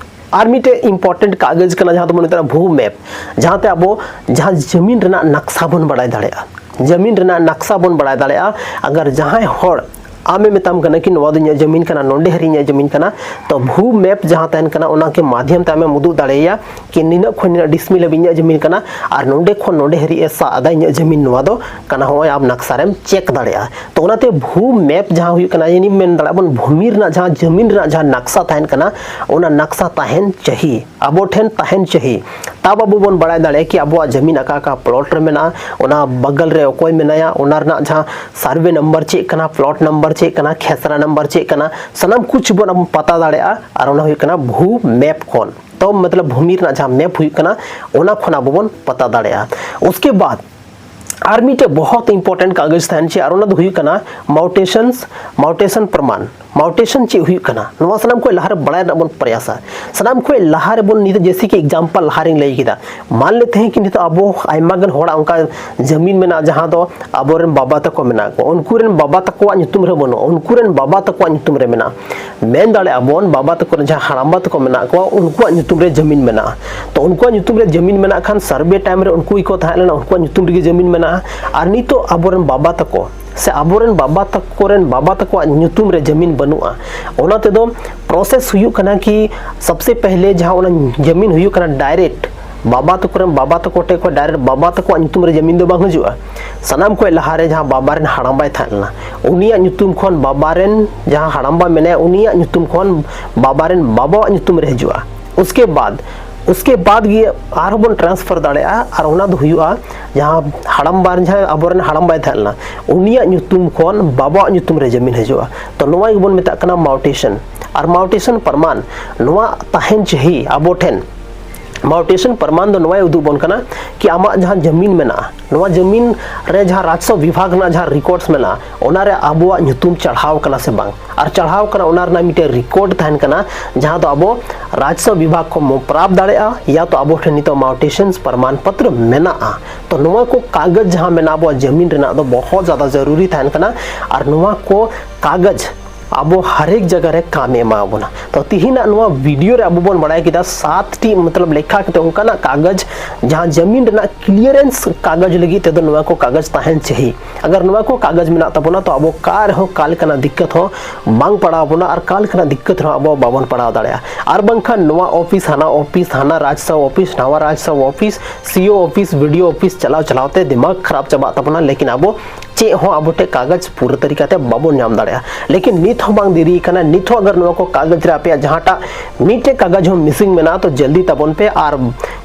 ᱟᱨ ᱢᱤᱫᱴᱮᱡ ᱤᱢᱯᱚᱨᱴᱮᱱᱴ ᱠᱟᱜᱚᱡᱽ ᱠᱟᱱᱟ, ᱡᱟᱦᱟᱸ ᱫᱚᱵᱚᱱ ᱢᱮᱛᱟᱜᱼᱟ ᱵᱷᱩ ᱢᱮᱯ, ᱡᱟᱦᱟᱸᱛᱮ ᱟᱵᱚ ᱡᱟᱦᱟᱸ ᱡᱟᱹᱢᱤᱱ ᱨᱮᱱᱟᱜ ᱱᱟᱠᱥᱟ ᱵᱚᱱ ᱵᱟᱲᱟᱭ ᱫᱟᱲᱮᱭᱟᱜᱼᱟ᱾ ᱡᱟᱹᱢᱤᱱ ᱨᱮᱱᱟᱜ ᱱᱟᱠᱥᱟ ᱵᱚᱱ ᱵᱟᱲᱟᱭ ᱫᱟᱲᱮᱭᱟᱜᱼᱟ᱾ ᱟᱜᱟᱨ ᱡᱟᱦᱟᱸᱭ ᱦᱚᱲ ᱟᱢᱮ ᱢᱮᱛᱟᱢ ᱠᱟᱱᱟ ᱠᱤ ᱱᱚᱣᱟ ᱫᱚ ᱤᱧᱟᱹᱜ ᱡᱟᱹᱢᱤᱱ ᱠᱟᱱᱟ, ᱱᱚᱸᱰᱮ ᱦᱟᱹᱨᱤᱡ ᱤᱧᱟᱹᱜ ᱡᱟᱹᱢᱤᱱ ᱠᱟᱱᱟ, ᱛᱚ ᱵᱷᱩ ᱢᱮᱯ ᱡᱟᱦᱟᱸ ᱛᱟᱦᱮᱱ ᱠᱟᱱᱟ, ᱚᱱᱟ ᱠᱮ ᱢᱟᱫᱷᱭᱚᱢ ᱛᱮ ᱟᱢᱮᱢ ᱩᱫᱩᱜ ᱫᱟᱲᱮᱭᱟᱭᱟ ᱠᱤ ᱱᱤᱱᱟᱹᱜ ᱠᱷᱚᱱ ᱱᱤᱱᱟᱹᱜ ᱰᱤᱥᱢᱤᱞ ᱦᱟᱹᱵᱤᱡ ᱤᱧᱟᱹᱜ ᱡᱟᱹᱢᱤᱱ ᱠᱟᱱᱟ, ᱟᱨ ᱱᱚᱸᱰᱮ ᱠᱷᱚᱱ ᱱᱚᱸᱰᱮ ᱦᱟᱹᱨᱤᱡ ᱮ ᱥᱟᱵ ᱮᱫᱟ ᱤᱧᱟᱹᱜ ᱡᱟᱹᱢᱤᱱ, ᱱᱚᱣᱟ ᱫᱚ ᱠᱟᱱᱟ, ᱦᱚᱸᱜᱼᱚᱭ ᱟᱢ ᱱᱟᱠᱥᱟ ᱨᱮᱢ ᱪᱮᱠ ᱫᱟᱲᱮᱭᱟᱜᱼᱟ᱾ ᱛᱚ ᱚᱱᱟᱛᱮ ᱵᱷᱩ ᱢᱮᱯ ᱡᱟᱦᱟᱸ ᱦᱩᱭᱩᱜ ᱠᱟᱱᱟ, ᱭᱟᱱᱤ ᱢᱮᱱ ᱫᱟᱲᱮᱭᱟᱜᱼᱟ ᱵᱚᱱ ᱵᱷᱩᱢᱤ ᱨᱮᱱᱟᱜ ᱡᱟᱦᱟᱸ ᱡᱟᱹᱢᱤᱱ ᱨᱮᱱᱟᱜ ᱡᱟᱦᱟᱸ ᱱᱟᱠᱥᱟ ᱛᱟᱦᱮᱱ ᱠᱟᱱᱟ, ᱚᱱᱟ ᱱᱟᱠᱥᱟ ᱛᱟᱦᱮᱱ ᱪᱟᱹᱦᱤ, ᱟᱵᱚ ᱴᱷᱮᱱ ᱛᱟᱦᱮᱱ ᱪᱟᱹᱦᱤ᱾ ᱛᱟᱵ ᱟᱵᱚ ᱵᱚᱱ ᱵᱟᱲᱟᱭ ᱫᱟᱲᱮᱭᱟᱜᱼᱟ ᱠᱤ ᱟᱵᱚᱣᱟᱜ ᱡᱟᱹᱢᱤᱱ ᱚᱠᱟ ᱚᱠᱟ ᱯᱞᱚᱴ ᱨᱮ ᱢᱮᱱᱟᱜᱼᱟ, ᱚᱱᱟ ᱵᱟᱜᱟᱞ ᱨᱮ ᱚᱠᱚᱭ ᱢᱮᱱᱟᱭᱟ, ᱚᱱᱟ ᱨᱮᱱᱟᱜ ᱡᱟᱦᱟᱸ ᱥᱟᱨᱵᱷᱮ ᱱᱟᱢᱵᱟᱨ ᱪᱮᱫ ᱠᱟᱱᱟ, ᱯᱞᱚᱴ ᱱᱟᱢᱵᱟᱨ ᱪᱮᱫ ᱠᱟᱱᱟ, ᱠᱷᱮᱥᱨᱟ ᱱᱟᱢᱵᱟᱨ ᱪᱮᱫ ᱠᱟᱱᱟ, ᱥᱟᱱᱟᱢ ᱠᱩᱪ ᱵᱚᱱ ᱟᱵᱚ ᱯᱟᱛᱟ ᱫᱟᱲᱮᱭᱟᱜᱼᱟ᱾ ᱟᱨ ᱚᱱᱟ ᱦᱩᱭᱩᱜ ᱠᱟᱱᱟ ᱵᱷᱩ ᱢᱮᱯ ᱠᱷᱚᱱ, ᱛᱚ ᱢᱚᱛᱞᱚᱵ ᱵᱷᱩᱢᱤ ᱨᱮᱱᱟᱜ ᱡᱟᱦᱟᱸ ᱢᱮᱯ ᱦᱩᱭᱩᱜ ᱠᱟᱱᱟ, ᱚᱱᱟ ᱠᱷᱚᱱ ᱟᱵᱚ ᱵᱚᱱ ᱯᱟᱛᱟ ᱫᱟᱲᱮᱭᱟᱜᱼᱟ᱾ ᱩᱥᱠᱮ ᱵᱟᱫ ᱟᱨ ᱢᱤᱫᱴᱮᱡ ᱵᱚᱦᱚᱛ ᱤᱢᱯᱚᱨᱴᱮᱱᱴ ᱠᱟᱜᱚᱡᱽ ᱛᱟᱦᱮᱱ ᱪᱮ, ᱟᱨ ᱚᱱᱟ ᱫᱚ ᱦᱩᱭᱩᱜ ᱠᱟᱱᱟ ᱢᱟᱣᱴᱮᱥᱚᱱ, ᱢᱟᱣᱴᱮᱥᱚᱱ ᱯᱨᱚᱢᱟᱱ᱾ ᱢᱟᱣᱴᱮᱥᱚᱱ ᱪᱮᱫ ᱦᱩᱭᱩᱜ ᱠᱟᱱᱟ, ᱱᱚᱣᱟ ᱥᱟᱱᱟᱢ ᱠᱷᱚᱱ ᱞᱟᱦᱟᱨᱮ ᱵᱟᱲᱟᱭ ᱨᱮᱱᱟᱜ ᱵᱚᱱ ᱯᱨᱚᱭᱟᱥᱟ᱾ ᱥᱟᱱᱟᱢ ᱠᱷᱚᱱ ᱞᱟᱦᱟᱨᱮ ᱵᱚᱱ, ᱱᱤᱛᱚᱜ ᱡᱮᱭᱥᱮ ᱠᱤ ᱮᱠᱡᱟᱢᱯᱚᱞ ᱞᱟᱦᱟᱨᱮᱧ ᱞᱟᱹᱭ ᱠᱮᱫᱟ, ᱢᱟᱱ ᱞᱮᱛᱮ ᱦᱮᱸ ᱠᱤ ᱱᱤᱛᱚᱜ ᱟᱵᱚ ᱟᱭᱢᱟ ᱜᱟᱱ ᱦᱚᱲᱟᱜ ᱚᱱᱠᱟ ᱡᱟᱹᱢᱤᱱ ᱢᱮᱱᱟᱜᱼᱟ, ᱡᱟᱦᱟᱸ ᱫᱚ ᱟᱵᱚᱨᱮᱱ ᱵᱟᱵᱟ ᱛᱟᱠᱚ ᱢᱮᱱᱟᱜ ᱠᱚᱣᱟ, ᱩᱱᱠᱩ ᱨᱮᱱ ᱵᱟᱵᱟ ᱛᱟᱠᱚᱣᱟᱜ ᱧᱩᱛᱩᱢ ᱨᱮ ᱵᱟᱹᱱᱩᱜᱼᱟ, ᱩᱱᱠᱩ ᱨᱮᱱ ᱵᱟᱵᱟ ᱛᱟᱠᱚᱣᱟᱜ ᱧᱩᱛᱩᱢ ᱨᱮ ᱢᱮᱱᱟᱜᱼᱟ᱾ ᱢᱮᱱ ᱫᱟᱲᱮᱭᱟᱜᱼᱟ ᱵᱚᱱ, ᱵᱟᱵᱟ ᱛᱟᱠᱚ ᱨᱮᱱ ᱡᱟᱦᱟᱸ ᱦᱟᱲᱟᱢᱵᱟ ᱛᱟᱠᱚ ᱢᱮᱱᱟᱜ ᱠᱚᱣᱟ, ᱩᱱᱠᱩᱣᱟᱜ ᱧᱩᱛᱩᱢ ᱨᱮ ᱡᱟᱹᱢᱤᱱ ᱢᱮᱱᱟᱜᱼᱟ᱾ ᱛᱚ ᱩᱱᱠᱩᱣᱟᱜ ᱧᱩᱛᱩᱢ ᱨᱮ ᱡᱟᱹᱢᱤᱱ ᱢᱮᱱᱟᱜ ᱠᱷᱟᱱ, ᱥᱟᱨᱵᱷᱮ ᱴᱟᱭᱤᱢ ᱨᱮ ᱩᱱᱠᱩ ᱜᱮᱠᱚ ᱛᱟᱦᱮᱸ ᱞᱮᱱᱟ, ᱩᱱᱠᱩᱣᱟᱜ ᱧᱩᱛᱩᱢ ᱨᱮᱜᱮ ᱡᱟᱹᱢᱤᱱ ᱢᱮᱱᱟᱜᱼᱟ᱾ ᱟᱨ ᱱᱤᱛᱚᱜ ᱟᱵᱚᱨᱮᱱ ᱵᱟᱵᱟ ᱛᱟᱠᱚ ᱥᱮ ᱟᱵᱚᱨᱮᱱ ᱵᱟᱵᱟ ᱛᱟᱠᱚ ᱨᱮᱱ ᱵᱟᱵᱟ ᱛᱟᱠᱚᱣᱟᱜ ᱧᱩᱛᱩᱢ ᱨᱮ ᱡᱟᱹᱢᱤᱱ ᱵᱟᱹᱱᱩᱜᱼᱟ᱾ ᱚᱱᱟ ᱛᱮᱫᱚ ᱯᱨᱚᱥᱮᱥ ᱦᱩᱭᱩᱜ ᱠᱟᱱᱟ ᱠᱤ ᱥᱚᱵᱥᱮ ᱯᱮᱦᱞᱮ ᱡᱟᱦᱟᱸ ᱚᱱᱟ ᱡᱟᱹᱢᱤᱱ ᱦᱩᱭᱩᱜ ᱠᱟᱱᱟ ᱰᱟᱭᱨᱮᱠᱴ ᱵᱟᱵᱟ ᱛᱟᱠᱚ ᱨᱮᱱ ᱵᱟᱵᱟ ᱛᱟᱠᱚ ᱴᱷᱮᱡ ᱠᱷᱚᱱ ᱰᱟᱭᱨᱮᱠᱴ ᱵᱟᱵᱟ ᱛᱟᱠᱚᱣᱟᱜ ᱧᱩᱛᱩᱢ ᱨᱮ ᱡᱟᱹᱢᱤᱱ ᱫᱚ ᱵᱟᱝ ᱦᱤᱡᱩᱜᱼᱟ᱾ ᱥᱟᱱᱟᱢ ᱠᱷᱚᱱ ᱞᱟᱦᱟᱨᱮ ᱡᱟᱦᱟᱸ ᱵᱟᱵᱟ ᱨᱮᱱ ᱦᱟᱲᱟᱢᱵᱟᱭ ᱛᱟᱦᱮᱸ ᱞᱮᱱᱟ, ᱩᱱᱤᱭᱟᱜ ᱧᱩᱛᱩᱢ ᱠᱷᱚᱱ ᱵᱟᱵᱟ ᱨᱮᱱ ᱡᱟᱦᱟᱸ ᱦᱟᱲᱟᱢᱵᱟ ᱢᱮᱱᱟᱭᱟ, ᱩᱱᱤᱭᱟᱜ ᱧᱩᱛᱩᱢ ᱠᱷᱚᱱ ᱵᱟᱵᱟ ᱨᱮᱱ ᱵᱟᱵᱟᱣᱟᱜ ᱧᱩᱛᱩᱢ ᱨᱮ ᱦᱤᱡᱩᱜᱼᱟ᱾ ᱩᱥᱠᱮ ᱵᱟᱫ, ᱩᱥᱠᱮ ᱵᱟᱫ ᱜᱮ ᱟᱨᱦᱚᱸ ᱵᱚᱱ ᱴᱨᱟᱱᱥᱯᱷᱟᱨ ᱫᱟᱲᱮᱭᱟᱜᱼᱟ᱾ ᱟᱨ ᱚᱱᱟ ᱫᱚ ᱦᱩᱭᱩᱜᱼᱟ ᱡᱟᱦᱟᱸ ᱦᱟᱲᱟᱢᱵᱟ, ᱡᱟᱦᱟᱸᱭ ᱟᱵᱚᱨᱮᱱ ᱦᱟᱲᱟᱢᱵᱟᱭ ᱛᱟᱦᱮᱸ ᱞᱮᱱᱟ, ᱩᱱᱤᱭᱟᱜ ᱧᱩᱛᱩᱢ ᱠᱷᱚᱱ ᱵᱟᱵᱟᱣᱟᱜ ᱧᱩᱛᱩᱢ ᱨᱮ ᱡᱟᱹᱢᱤᱱ ᱦᱤᱡᱩᱜᱼᱟ᱾ ᱛᱚ ᱱᱚᱣᱟ ᱜᱮᱵᱚᱱ ᱢᱮᱛᱟᱜ ᱠᱟᱱᱟ ᱢᱟᱣᱴᱮᱥᱚᱱ᱾ ᱟᱨ ᱢᱟᱣᱴᱮᱥᱚᱱ ᱯᱨᱚᱢᱟᱱ ᱱᱚᱣᱟ ᱛᱟᱦᱮᱱ ᱪᱟᱹᱦᱤ ᱟᱵᱚ ᱴᱷᱮᱱ᱾ ᱢᱟᱣᱴᱮᱥᱚᱱ ᱯᱨᱚᱢᱟᱱ ᱫᱚ ᱱᱚᱣᱟᱭ ᱩᱫᱩᱜ ᱵᱚᱱ ᱠᱟᱱᱟ ᱠᱤ ᱟᱢᱟᱜ ᱡᱟᱦᱟᱸ ᱡᱟᱹᱢᱤᱱ ᱢᱮᱱᱟᱜᱼᱟ, ᱱᱚᱣᱟ ᱡᱟᱹᱢᱤᱱ ᱨᱮ ᱡᱟᱦᱟᱸ ᱨᱟᱡᱽᱥᱚ ᱵᱤᱵᱷᱟᱜᱽ ᱨᱮᱱᱟᱜ ᱡᱟᱦᱟᱸ ᱨᱮᱠᱚᱨᱰᱥ ᱢᱮᱱᱟᱜᱼᱟ, ᱚᱱᱟᱨᱮ ᱟᱵᱚᱣᱟᱜ ᱧᱩᱛᱩᱢ ᱪᱟᱲᱦᱟᱣ ᱠᱟᱱᱟ ᱥᱮ ᱵᱟᱝ, ᱟᱨ ᱪᱟᱲᱦᱟᱣ ᱠᱟᱱᱟ, ᱚᱱᱟ ᱨᱮᱱᱟᱜ ᱢᱤᱫᱴᱮᱱ ᱨᱮᱠᱚᱨᱰ ᱛᱟᱦᱮᱱ ᱠᱟᱱᱟ, ᱡᱟᱦᱟᱸ ᱫᱚ ᱟᱵᱚ ᱨᱟᱡᱽᱥᱚ ᱵᱤᱵᱷᱟᱜᱽ ᱠᱷᱚᱱ ᱵᱚᱱ ᱯᱨᱟᱯ ᱫᱟᱲᱮᱭᱟᱜᱼᱟ, ᱭᱟ ᱛᱚ ᱟᱵᱚ ᱴᱷᱮᱱ ᱱᱤᱛᱚᱜ ᱢᱟᱣᱴᱮᱥᱚᱱ ᱯᱨᱚᱢᱟᱱ ᱯᱚᱛᱨᱚ ᱢᱮᱱᱟᱜᱼᱟ᱾ ᱛᱚ ᱱᱚᱣᱟ ᱠᱚ ᱠᱟᱜᱚᱡᱽ ᱡᱟᱦᱟᱸ ᱢᱮᱱᱟᱜᱼᱟ ᱟᱵᱚᱣᱟᱜ ᱡᱟᱹᱢᱤᱱ ᱨᱮᱱᱟᱜ ᱫᱚ ᱵᱚᱦᱚᱛ ᱡᱟᱫᱟ ᱡᱟᱹᱨᱩᱨᱤ ᱛᱟᱦᱮᱱ ᱠᱟᱱᱟ᱾ ᱟᱨ ᱱᱚᱣᱟ ᱠᱚ ᱠᱟᱜᱚᱡᱽ ᱟᱵᱚ ᱦᱟᱨᱮᱠ ᱡᱟᱭᱜᱟ ᱨᱮ ᱠᱟᱢᱮ ᱮᱢᱟ ᱵᱚᱱᱟ᱾ ᱛᱚ ᱛᱤᱦᱤᱧᱟᱜ ᱱᱚᱣᱟ ᱵᱷᱤᱰᱤᱭᱳ ᱨᱮ ᱟᱵᱚ ᱵᱚᱱ ᱵᱟᱲᱟᱭ ᱠᱮᱫᱟ ᱥᱟᱛ ᱴᱤ ᱢᱚᱛᱞᱚᱵ ᱞᱮᱠᱷᱟ ᱠᱟᱛᱮ ᱚᱱᱠᱟᱱᱟᱜ ᱠᱟᱜᱚᱡᱽ ᱡᱟᱦᱟᱸ ᱡᱟᱢᱤᱱ ᱨᱮᱱᱟᱜ ᱠᱞᱤᱭᱟᱨᱮᱱᱥ ᱠᱟᱜᱚᱡᱽ ᱞᱟᱹᱜᱤᱫ ᱛᱮᱫᱚ ᱱᱚᱣᱟ ᱠᱚ ᱠᱟᱜᱚᱡᱽ ᱛᱟᱦᱮᱱ ᱪᱟᱹᱦᱤ᱾ ᱟᱜᱟᱨ ᱱᱚᱣᱟ ᱠᱚ ᱠᱟᱜᱚᱡᱽ ᱢᱮᱱᱟᱜ ᱛᱟᱵᱚᱱᱟ ᱛᱚ ᱟᱵᱚ ᱚᱠᱟ ᱨᱮᱦᱚᱸ ᱠᱟᱞ ᱠᱟᱱᱟ ᱫᱤᱠᱠᱟᱛ ᱦᱚᱸ ᱵᱟᱝ ᱯᱟᱲᱟᱣ ᱵᱚᱱᱟ ᱟᱨ ᱠᱟᱞ ᱠᱟᱱᱟ ᱫᱤᱠᱠᱟᱛ ᱨᱮᱦᱚᱸ ᱟᱵᱚ ᱵᱟᱵᱚᱱ ᱯᱟᱲᱟᱣ ᱫᱟᱲᱮᱭᱟᱜᱼᱟ᱾ ᱟᱨ ᱵᱟᱝᱠᱷᱟᱱ ᱱᱚᱣᱟ ᱚᱯᱷᱤᱥ ᱦᱟᱱᱟ ᱚᱯᱷᱤᱥ ᱦᱟᱱᱟ ᱨᱟᱡᱽ ᱥᱟᱶ ᱚᱯᱷᱤᱥ ᱱᱟᱣᱟ ᱨᱟᱡᱽ ᱥᱟᱶ ᱚᱯᱷᱤᱥ ᱥᱤ ᱳ ᱚᱯᱷᱤᱥ ᱵᱷᱤ ᱰᱤ ᱳ ᱚᱯᱷᱤᱥ ᱪᱟᱞᱟᱣ ᱪᱟᱞᱟᱣ ᱛᱮ ᱫᱤᱢᱟᱜᱽ ᱠᱷᱟᱨᱟᱯ ᱪᱟᱵᱟᱜ ᱛᱟᱵᱚᱱᱟ, ᱞᱮᱠᱤᱱ ᱟᱵᱚ ᱪᱮᱫ ᱦᱚᱸ ᱟᱵᱚ ᱴᱷᱮᱱ ᱠᱟᱜᱚᱡᱽ ᱯᱩᱨᱟᱹ ᱛᱟᱹᱨᱤᱠᱟ ᱛᱮ ᱵᱟᱵᱚᱱ ᱧᱟᱢ ᱫᱟᱲᱮᱭᱟᱜᱼᱟ᱾ ᱞᱮᱠᱤᱱ ᱱᱤᱛ ᱦᱚᱸ ᱵᱟᱝ ᱫᱮᱨᱤ ᱠᱟᱱᱟ, ᱱᱤᱛ ᱦᱚᱸ ᱟᱜᱟᱨ ᱱᱚᱣᱟ ᱠᱚ ᱠᱟᱜᱚᱡᱽ ᱨᱮ ᱟᱯᱮᱭᱟᱜ ᱡᱟᱦᱟᱸᱴᱟᱜ ᱢᱤᱫᱴᱮᱡ ᱠᱟᱜᱚᱡᱽ ᱦᱚᱸ ᱢᱤᱥᱤᱝ ᱢᱮᱱᱟᱜᱼᱟ ᱛᱚ ᱡᱚᱞᱫᱤ ᱛᱟᱵᱚᱱ ᱯᱮ ᱟᱨ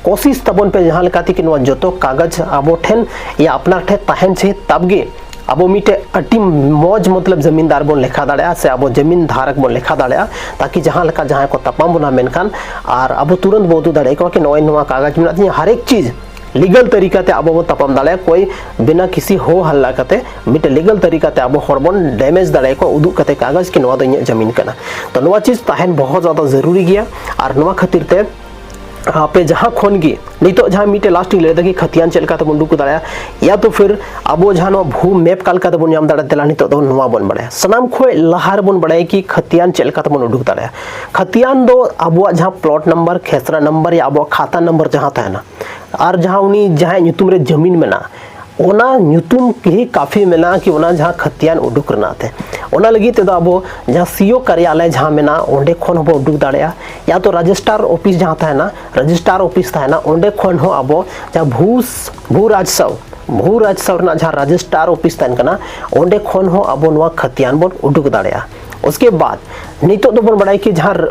ᱠᱳᱥᱤᱥ ᱛᱟᱵᱚᱱ ᱯᱮ ᱡᱟᱦᱟᱸ ᱞᱮᱠᱟ ᱛᱮᱜᱮ ᱱᱚᱣᱟ ᱡᱚᱛᱚ ᱠᱟᱜᱚᱡᱽ ᱟᱵᱚ ᱴᱷᱮᱱ ᱭᱟ ᱟᱯᱱᱟᱨ ᱴᱷᱮᱱ ᱛᱟᱦᱮᱱ ᱪᱟᱹᱦᱤ, ᱛᱟᱵ ᱜᱮ ᱟᱵᱚ ᱢᱤᱫᱴᱮᱡ ᱟᱹᱰᱤ ᱢᱚᱡᱽ ᱢᱚᱛᱞᱚᱵ ᱡᱟᱢᱤᱱᱫᱟᱨ ᱵᱚᱱ ᱞᱮᱠᱷᱟ ᱫᱟᱲᱮᱭᱟᱜᱼᱟ ᱥᱮ ᱟᱵᱚ ᱡᱟᱢᱤᱱ ᱫᱷᱟᱨᱚᱠ ᱵᱚᱱ ᱞᱮᱠᱷᱟ ᱫᱟᱲᱮᱭᱟᱜᱼᱟ, ᱛᱟᱠᱤ ᱡᱟᱦᱟᱸ ᱞᱮᱠᱟ ᱡᱟᱦᱟᱸᱭ ᱠᱚ ᱛᱟᱯᱟᱢ ᱵᱚᱱᱟ ᱢᱮᱱᱠᱷᱟᱱ ᱟᱨ ᱟᱵᱚ ᱛᱩᱨᱟᱹᱱᱛ ᱵᱚ ᱩᱫᱩᱜ ᱫᱟᱲᱮᱭᱟᱠᱚᱣᱟ ᱠᱤ ᱱᱚᱜᱼᱚᱭ ᱱᱚᱣᱟ ᱠᱟᱜᱚᱡᱽ ᱢᱮᱱᱟᱜ ᱛᱤᱧᱟ, ᱦᱟᱨᱮᱠ ᱪᱤᱡᱽ ᱞᱤᱜᱟᱞ ᱛᱟᱹᱨᱤᱠᱟ ᱛᱮ ᱟᱵᱚ ᱵᱚᱱ ᱛᱟᱯᱟᱢ ᱫᱟᱲᱮᱭᱟᱜᱼᱟ᱾ ᱠᱚᱭ ᱵᱤᱱᱟ ᱠᱤᱥᱤ ᱦᱳ ᱦᱟᱞᱞᱟ ᱠᱟᱛᱮ ᱢᱤᱫᱴᱮᱡ ᱞᱤᱜᱟᱞ ᱛᱟᱹᱨᱤᱠᱟ ᱛᱮ ᱟᱵᱚ ᱦᱚᱲ ᱵᱚᱱ ᱰᱮᱢᱮᱡᱽ ᱫᱟᱲᱮᱭᱟᱠᱚᱣᱟ ᱩᱫᱩᱜ ᱠᱟᱛᱮ ᱠᱟᱜᱚᱡᱽ ᱠᱤ ᱱᱚᱣᱟ ᱫᱚ ᱤᱧᱟᱹᱜ ᱡᱟᱢᱤᱱ ᱠᱟᱱᱟ᱾ ᱛᱚ ᱱᱚᱣᱟ ᱪᱤᱡᱽ ᱛᱟᱦᱮᱱ ᱵᱚᱦᱚᱛ ᱡᱟᱫᱟ ᱡᱟᱹᱨᱩᱨᱤ ᱜᱮᱭᱟ ᱟᱨ ᱱᱚᱣᱟ ᱠᱷᱟᱹᱛᱤᱨ ᱛᱮ ᱟᱯᱮ ᱡᱟᱦᱟᱸ ᱠᱷᱚᱱ ᱜᱮ ᱱᱤᱛᱚᱜ ᱡᱟᱦᱟᱸ ᱢᱤᱫᱴᱮᱡ ᱞᱟᱥᱴ ᱤᱧ ᱞᱟᱹᱭ ᱫᱟ ᱠᱤ ᱠᱷᱟᱛᱤᱭᱟᱱ ᱪᱮᱫ ᱞᱮᱠᱟ ᱛᱮᱵᱚᱱ ᱩᱰᱩᱠ ᱫᱟᱲᱮᱭᱟᱜᱼᱟ, ᱭᱟ ᱛᱚ ᱯᱷᱤᱨ ᱟᱵᱚ ᱡᱟᱦᱟᱸ ᱱᱚᱣᱟ ᱵᱷᱩ ᱢᱮᱯ ᱚᱠᱟ ᱞᱮᱠᱟ ᱛᱮᱵᱚᱱ ᱧᱟᱢ ᱫᱟᱲᱮᱭᱟᱜᱼᱟ, ᱫᱮᱞᱟ ᱱᱤᱛᱚᱜ ᱫᱚ ᱱᱚᱣᱟ ᱵᱚᱱ ᱵᱟᱲᱟᱭᱟ᱾ ᱥᱟᱱᱟᱢ ᱠᱷᱚᱱ ᱞᱟᱦᱟ ᱨᱮᱵᱚᱱ ᱵᱟᱲᱟᱭᱟ ᱠᱤ ᱠᱷᱟᱛᱤᱭᱟᱱ ᱪᱮᱫ ᱞᱮᱠᱟ ᱛᱮᱵᱚᱱ ᱩᱰᱩᱠ ᱫᱟᱲᱮᱭᱟᱜᱼᱟ᱾ ᱠᱷᱟᱛᱤᱭᱟᱱ ᱫᱚ ᱟᱵᱚᱣᱟᱜ ᱡᱟᱦᱟᱸ ᱯᱞᱚᱴ ᱱᱟᱢᱵᱟᱨ, ᱠᱷᱮᱥᱨᱟ ᱱᱟᱢᱵᱟᱨ ᱭᱟ ᱟᱵᱚᱣᱟᱜ ᱠᱷᱟᱛᱟ ᱱᱟᱢᱵᱟᱨ ᱡᱟᱦᱟᱸ ᱛᱟᱦᱮᱱᱟ ᱟᱨ ᱡᱟᱦᱟᱸ ᱩᱱᱤ ᱡᱟᱦᱟᱸᱭᱟᱜ ᱧᱩᱛᱩᱢ ᱨᱮ ᱡᱟᱹᱢᱤᱱ ᱢᱮᱱᱟᱜᱼᱟ, ᱚᱱᱟ ᱧᱩᱛᱩᱢ ᱜᱮ ᱠᱟᱯᱷᱤ ᱢᱮᱱᱟᱜᱼᱟ ᱠᱤ ᱚᱱᱟ ᱡᱟᱦᱟᱸ ᱠᱷᱟᱛᱤᱭᱟᱱ ᱩᱰᱩᱠ ᱨᱮᱱᱟᱜ ᱛᱮ᱾ ᱚᱱᱟ ᱞᱟᱹᱜᱤᱫ ᱛᱮᱫᱚ ᱟᱵᱚ ᱡᱟᱦᱟᱸ ᱥᱤ ᱳ ᱠᱟᱨᱭᱟᱞᱚᱭ ᱡᱟᱦᱟᱸ ᱢᱮᱱᱟᱜᱼᱟ ᱚᱸᱰᱮ ᱠᱷᱚᱱ ᱦᱚᱸᱵᱚ ᱩᱰᱩᱠ ᱫᱟᱲᱮᱭᱟᱜᱼᱟ, ᱭᱟ ᱛᱚ ᱨᱮᱡᱤᱥᱴᱟᱨ ᱚᱯᱷᱤᱥ ᱡᱟᱦᱟᱸ ᱛᱟᱦᱮᱱᱟ, ᱨᱮᱡᱤᱥᱴᱟᱨ ᱚᱯᱷᱤᱥ ᱛᱟᱦᱮᱱᱟ, ᱚᱸᱰᱮ ᱠᱷᱚᱱ ᱦᱚᱸ ᱟᱵᱚ ᱡᱟᱦᱟᱸ ᱵᱷᱩ ᱵᱷᱩ ᱨᱟᱡᱽᱥᱟᱣ ᱵᱷᱩ ᱨᱟᱡᱽᱥᱟᱣ ᱨᱮᱱᱟᱜ ᱡᱟᱦᱟᱸ ᱨᱮᱡᱤᱥᱴᱟᱨ ᱚᱯᱷᱤᱥ ᱛᱟᱦᱮᱱ ᱠᱟᱱᱟ ᱚᱸᱰᱮ ᱠᱷᱚᱱ ᱦᱚᱸ ᱟᱵᱚ ᱱᱚᱣᱟ ᱠᱷᱟᱛᱤᱭᱟᱱ ᱵᱚᱱ ᱩᱰᱩᱠ ᱫᱟᱲᱮᱭᱟᱜᱼᱟ᱾ ᱩᱥᱠᱮ ᱵᱟᱫ ᱱᱤᱛᱚᱜ ᱫᱚᱵᱚᱱ ᱵᱟᱲᱟᱭ ᱠᱤ ᱡᱟᱦᱟᱸ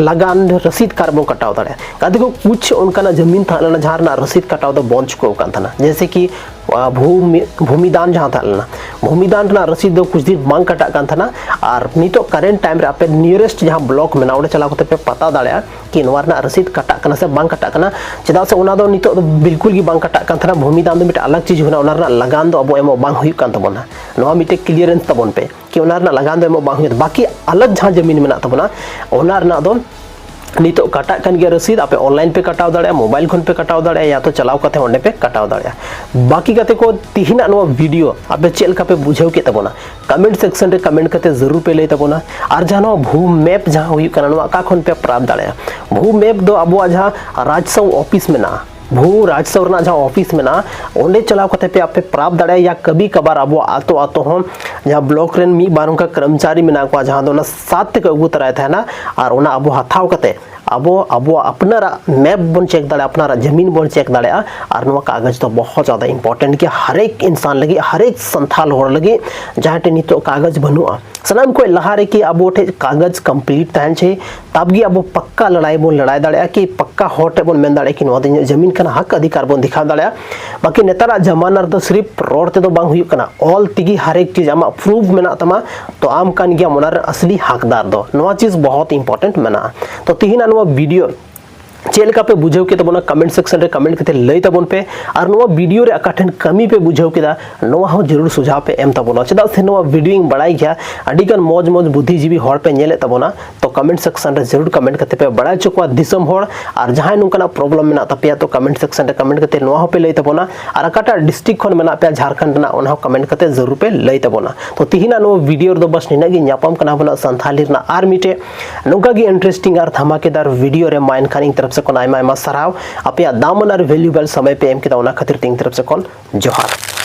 ᱞᱟᱜᱟᱱ ᱨᱚᱥᱤᱫ ᱠᱟᱨ ᱵᱚᱱ ᱠᱟᱴᱟᱣ ᱫᱟᱲᱮᱭᱟᱜᱼᱟ᱾ ᱠᱟᱛᱮ ᱠᱚ ᱠᱩᱪᱷ ᱚᱱᱠᱟᱱᱟᱜ ᱡᱟᱢᱤᱱ ᱛᱟᱦᱮᱸ ᱞᱮᱱᱟ ᱡᱟᱦᱟᱸ ᱨᱮᱱᱟᱜ ᱨᱚᱥᱤᱫ ᱠᱟᱴᱟᱣ ᱫᱚ ᱵᱚᱱᱫ ᱪᱩᱠᱟᱹᱣ ᱠᱟᱱ ᱛᱟᱦᱮᱱᱟ, ᱡᱮᱭᱥᱮ ᱠᱤ ᱟᱨ ᱵᱷᱩᱢᱤ ᱵᱷᱩᱢᱤᱫᱟᱱ ᱡᱟᱦᱟᱸ ᱛᱟᱦᱮᱸ ᱞᱮᱱᱟ, ᱵᱷᱩᱢᱤᱫᱟᱱ ᱨᱮᱱᱟᱜ ᱨᱚᱥᱤᱫ ᱫᱚ ᱠᱩᱪ ᱫᱤᱱ ᱵᱟᱝ ᱠᱟᱴᱟᱜ ᱠᱟᱱ ᱛᱟᱦᱮᱱᱟ᱾ ᱟᱨ ᱱᱤᱛᱚᱜ ᱠᱟᱨᱮᱱᱴ ᱴᱟᱭᱤᱢ ᱨᱮ ᱟᱯᱮ ᱱᱤᱭᱟᱨᱮᱥᱴ ᱡᱟᱦᱟᱸ ᱵᱞᱚᱠ ᱢᱮᱱᱟᱜᱼᱟ ᱚᱸᱰᱮ ᱪᱟᱞᱟᱣ ᱠᱟᱛᱮ ᱯᱮ ᱯᱟᱛᱟ ᱫᱟᱲᱮᱭᱟᱜᱼᱟ ᱠᱤ ᱱᱚᱣᱟ ᱨᱮᱱᱟᱜ ᱨᱚᱥᱤᱫ ᱠᱟᱴᱟᱜ ᱠᱟᱱᱟ ᱥᱮ ᱵᱟᱝ ᱠᱟᱴᱟᱜ ᱠᱟᱱᱟ᱾ ᱪᱮᱫᱟᱜ ᱥᱮ ᱚᱱᱟ ᱫᱚ ᱱᱤᱛᱚᱜ ᱫᱚ ᱵᱤᱞᱠᱩᱞ ᱜᱮ ᱵᱟᱝ ᱠᱟᱴᱟᱜ ᱠᱟᱱ ᱛᱟᱦᱮᱱᱟ, ᱵᱷᱩᱢᱤᱫᱟᱱ ᱫᱚ ᱢᱤᱫᱴᱮᱱ ᱟᱞᱟᱜᱽ ᱪᱤᱡᱽ ᱦᱩᱭᱱᱟ, ᱚᱱᱟ ᱨᱮᱱᱟᱜ ᱞᱟᱜᱟᱱ ᱫᱚ ᱟᱵᱚ ᱮᱢᱚᱜ ᱵᱟᱝ ᱦᱩᱭᱩᱜ ᱠᱟᱱ ᱛᱟᱵᱚᱱᱟ᱾ ᱱᱚᱣᱟ ᱢᱤᱫᱴᱮᱡ ᱠᱞᱤᱭᱟᱨᱮᱱᱥ ᱛᱟᱵᱚᱱ ᱯᱮ ᱠᱤ ᱚᱱᱟ ᱨᱮᱱᱟᱜ ᱞᱟᱜᱟᱱ ᱫᱚ ᱮᱢᱚᱜ ᱵᱟᱝ ᱦᱩᱭᱩᱜᱼᱟ᱾ ᱵᱟᱠᱤ ᱟᱞᱟᱜᱽ ᱡᱟᱦᱟᱸ ᱡᱟᱢᱤᱱ ᱢᱮᱱᱟᱜ ᱛᱟᱵᱚᱱᱟ ᱚᱱᱟ ᱨᱮᱱᱟᱜ ᱫᱚ ᱱᱤᱛᱚᱜ ᱠᱟᱴᱟᱜ ᱠᱟᱱ ᱜᱮᱭᱟ ᱨᱚᱥᱤᱫ, ᱟᱯᱮ online ᱯᱮ ᱠᱟᱴᱟᱣ ᱫᱟᱲᱮᱭᱟᱜᱼᱟ, mobile ᱠᱷᱚᱱ ᱯᱮ ᱠᱟᱴᱟᱣ ᱫᱟᱲᱮᱭᱟᱜᱼᱟ, ᱭᱟ ᱛᱚ ᱪᱟᱞᱟᱣ ᱠᱟᱛᱮ ᱚᱸᱰᱮ ᱯᱮ ᱠᱟᱴᱟᱣ ᱫᱟᱲᱮᱭᱟᱜᱼᱟ᱾ ᱵᱟᱹᱠᱤ ᱜᱟᱛᱮ ᱠᱚ, ᱛᱤᱦᱤᱧᱟᱜ ᱱᱚᱣᱟ video ᱟᱯᱮ ᱪᱮᱫ ᱞᱮᱠᱟ ᱯᱮ ᱵᱩᱡᱷᱟᱹᱣ ᱠᱮᱫ ᱛᱟᱵᱚᱱᱟ? Comment section ᱨᱮ comment ᱠᱟᱛᱮ ᱡᱟᱹᱨᱩᱲ ᱯᱮ ᱞᱟᱹᱭ ᱛᱟᱵᱚᱱᱟ᱾ ᱟᱨ ᱡᱟᱦᱟᱸ ᱱᱚᱣᱟ ᱵᱷᱩ map ᱡᱟᱦᱟᱸ ᱦᱩᱭᱩᱜ ᱠᱟᱱᱟ, ᱱᱚᱣᱟ ᱚᱠᱟ ᱠᱷᱚᱱ ᱯᱮ ᱯᱨᱟᱯᱛ ᱫᱟᱲᱮᱭᱟᱜᱼᱟ? ᱵᱷᱩ map ᱫᱚ ᱟᱵᱚᱣᱟᱜ ᱡᱟᱦᱟᱸ ᱨᱟᱡᱽᱥᱟᱣ office ᱢᱮᱱᱟᱜᱼᱟ, ᱵᱷᱩ ᱨᱟᱡᱽᱥᱟᱣ ᱨᱮᱱᱟᱜ ᱡᱟᱦᱟᱸ office ᱢᱮᱱᱟᱜᱼᱟ, ᱚᱸᱰᱮ ᱪᱟᱞᱟᱣ ᱠᱟᱛᱮ ᱯᱮ ᱟᱯᱮ ᱯᱨᱟᱯᱛ ᱫᱟᱲᱮᱭᱟᱜᱼᱟ᱾ ᱭᱟ ᱠᱟᱵᱷᱤ ᱠᱟᱵᱷᱟᱨ ᱟᱵᱚᱣᱟᱜ ᱟᱛᱳ ᱟᱛᱳ ᱦᱚᱸ ᱡᱟᱦᱟᱸ block ᱨᱮᱱ ᱢᱤᱫ ᱵᱟᱨ ᱚᱱᱠᱟ ᱠᱚᱨᱢᱪᱟᱨᱤ ᱢᱮᱱᱟᱜ ᱠᱚᱣᱟ, ᱡᱟᱦᱟᱸ ᱫᱚ ᱚᱱᱟ ᱥᱟᱛ ᱛᱮᱠᱚ ᱟᱹᱜᱩ ᱛᱚᱨᱟᱭ ᱛᱟᱦᱮᱱᱟ, ᱟᱨ ᱚᱱᱟ ᱟᱵᱚ ᱦᱟᱛᱟᱣ ᱠᱟᱛᱮ ᱟᱵᱚ ᱟᱵᱚᱣᱟᱜ ᱟᱯᱱᱟᱨᱟᱜ map ᱵᱚᱱ check ᱫᱟᱲᱮᱭᱟᱜᱼᱟ, ᱟᱯᱱᱟᱨᱟᱜ ᱡᱟᱢᱤᱱ ᱵᱚᱱ check ᱫᱟᱲᱮᱭᱟᱜᱼᱟ᱾ ᱟᱨ ᱱᱚᱣᱟ ᱠᱟᱜᱚᱡᱽ ᱫᱚ ᱵᱚᱦᱚᱛ ᱡᱟᱫᱟ important ᱜᱮᱭᱟ ᱦᱟᱨᱮᱠ ᱤᱱᱥᱟᱱ ᱞᱟᱹᱜᱤᱫ, ᱦᱟᱨᱮᱠ ᱥᱟᱱᱛᱟᱞ ᱦᱚᱲ ᱞᱟᱹᱜᱤᱫ, ᱡᱟᱦᱟᱸᱭ ᱴᱷᱮᱱ ᱱᱤᱛᱚᱜ ᱠᱟᱜᱚᱡᱽ ᱵᱟᱹᱱᱩᱜᱼᱟ᱾ ᱥᱟᱱᱟᱢ ᱠᱷᱚᱱ ᱞᱟᱦᱟ ᱨᱮ ᱠᱤ ᱟᱵᱚ ᱴᱷᱮᱱ ᱠᱟᱜᱚᱡᱽ complete ᱛᱟᱦᱮᱱ ᱪᱟᱹᱦᱤ, ᱛᱟᱵ ᱜᱮ ᱟᱵᱚ ᱯᱟᱠᱠᱟ ᱞᱟᱲᱟᱭ ᱵᱚᱱ ᱞᱟᱲᱟᱭ ᱫᱟᱲᱮᱭᱟᱜᱼᱟ, ᱠᱤ ᱯᱟᱠᱠᱟ ᱦᱚᱲ ᱴᱷᱮᱱ ᱵᱚᱱ ᱢᱮᱱ ᱫᱟᱲᱮᱭᱟᱜᱼᱟ ᱠᱤ ᱱᱚᱣᱟ ᱫᱚ ᱤᱧᱟᱹᱜ ᱡᱟᱢᱤᱱ ᱠᱟᱱᱟ, ᱦᱚᱠ ᱚᱫᱷᱤᱠᱟᱨ ᱵᱚᱱ ᱫᱮᱠᱷᱟᱣ ᱫᱟᱲᱮᱭᱟᱜᱼᱟ᱾ ᱵᱟᱠᱤ ᱱᱮᱛᱟᱨᱟᱜ ᱡᱟᱢᱟᱱᱟ ᱨᱮᱫᱚ ᱥᱤᱨᱤᱯ ᱨᱚᱲ ᱛᱮᱫᱚ ᱵᱟᱝ ᱦᱩᱭᱩᱜ ᱠᱟᱱᱟ, ᱚᱞ ᱛᱮᱜᱮ ᱦᱟᱨᱮᱠ ᱪᱤᱡᱽ ᱟᱢᱟᱜ proof ᱢᱮᱱᱟᱜ ᱛᱟᱢᱟ, ᱛᱚ ᱟᱢ ᱠᱟᱱ ᱜᱮᱭᱟᱢ ᱚᱱᱟ ᱨᱮᱱ ᱟᱥᱞᱤ ᱦᱚᱠᱫᱟᱨ ᱫᱚ᱾ ᱱᱚᱣᱟ ᱪᱤᱡᱽ ᱵᱚᱦᱚᱛ important ᱢᱮᱱᱟᱜᱼᱟ᱾ ᱛᱚ ᱛᱤᱦᱤᱧᱟᱜ ᱱᱚᱣᱟ video ᱪᱮᱫ ᱞᱮᱠᱟ ᱯᱮ ᱵᱩᱡᱷᱟᱹᱣ ᱠᱮᱫ ᱛᱟᱵᱚᱱᱟ, comment section ᱨᱮ comment ᱠᱟᱛᱮ ᱞᱟᱹᱭ ᱛᱟᱵᱚᱱ ᱯᱮ᱾ ᱟᱨ ᱱᱚᱣᱟ video ᱨᱮ ᱚᱠᱟ ᱴᱷᱮᱱ ᱠᱟᱹᱢᱤ ᱯᱮ ᱵᱩᱡᱷᱟᱹᱣ ᱠᱮᱫᱟ, ᱱᱚᱣᱟ ᱦᱚᱸ ᱡᱟᱹᱨᱩᱲ ᱥᱩᱡᱷᱟᱣ ᱯᱮ ᱮᱢ ᱛᱟᱵᱚᱱᱟ᱾ ᱪᱮᱫᱟᱜ ᱥᱮ ᱱᱚᱣᱟ video ᱤᱧ ᱵᱟᱲᱟᱭ ᱜᱮᱭᱟ, ᱟᱹᱰᱤ ᱜᱟᱱ ᱢᱚᱡᱽ ᱢᱚᱡᱽ ᱵᱩᱫᱽᱫᱷᱤᱡᱤᱵᱤ ᱦᱚᱲ ᱯᱮ ᱧᱮᱞᱮᱫ ᱛᱟᱵᱚᱱᱟ, ᱛᱚ comment section ᱨᱮ ᱡᱟᱹᱨᱩᱲ comment ᱠᱟᱛᱮ ᱯᱮ ᱵᱟᱲᱟᱭ ᱦᱚᱪᱚ ᱠᱚᱣᱟ ᱫᱤᱥᱚᱢ ᱦᱚᱲ᱾ ᱟᱨ ᱡᱟᱦᱟᱸᱭ ᱱᱚᱝᱠᱟᱱᱟᱜ problem ᱢᱮᱱᱟᱜ ᱛᱟᱯᱮᱭᱟ, ᱛᱚ comment section ᱨᱮ comment ᱠᱟᱛᱮ ᱱᱚᱣᱟ ᱦᱚᱸᱯᱮ ᱞᱟᱹᱭ ᱛᱟᱵᱚᱱᱟ᱾ ᱟᱨ ᱚᱠᱟᱴᱟᱜ district ᱠᱷᱚᱱ ᱢᱮᱱᱟᱜ ᱯᱮᱭᱟ ᱡᱷᱟᱲᱠᱷᱚᱸᱰ ᱨᱮᱱᱟᱜ, ᱚᱱᱟ ᱦᱚᱸ comment ᱠᱟᱛᱮ ᱡᱟᱹᱨᱩᱲ ᱯᱮ ᱞᱟᱹᱭ ᱛᱟᱵᱚᱱᱟ᱾ ᱛᱚ ᱛᱤᱦᱤᱧᱟᱜ ᱱᱚᱣᱟ video ᱨᱮᱫᱚ ᱵᱟᱥ ᱱᱤᱱᱟᱹᱜ ᱜᱮ᱾ ᱧᱟᱯᱟᱢ ᱠᱟᱱᱟ ᱵᱚᱱ ᱥᱟᱱᱛᱷᱟᱞᱤ ᱨᱮᱱᱟᱜ ᱟᱨ ᱢᱤᱫᱴᱮᱡ ᱱᱚᱝᱠᱟ ᱜᱮ interesting ᱟᱨ ᱫᱷᱟᱢᱟᱠᱮᱫᱟᱨ video ᱨᱮ᱾ ᱢᱟ ᱮᱱᱠᱷᱟᱱ ᱤᱧ ᱛᱚᱨᱚᱯ ᱥᱮ ᱠᱷᱚᱱ ᱟᱭᱢᱟ ᱟᱭᱢᱟ ᱥᱟᱨᱦᱟᱣ, ᱟᱯᱮᱭᱟᱜ ᱫᱟᱢᱟᱱ ᱟᱨ valuable ᱥᱚᱢᱚᱭ ᱯᱮ ᱮᱢ ᱠᱮᱫᱟ, ᱚᱱᱟ ᱠᱷᱟᱹᱛᱤᱨ ᱛᱮ ᱤᱧ ᱛᱚᱨᱚᱯ ᱥᱮ ᱠᱷᱚᱱ ᱡᱚᱦᱟᱨ᱾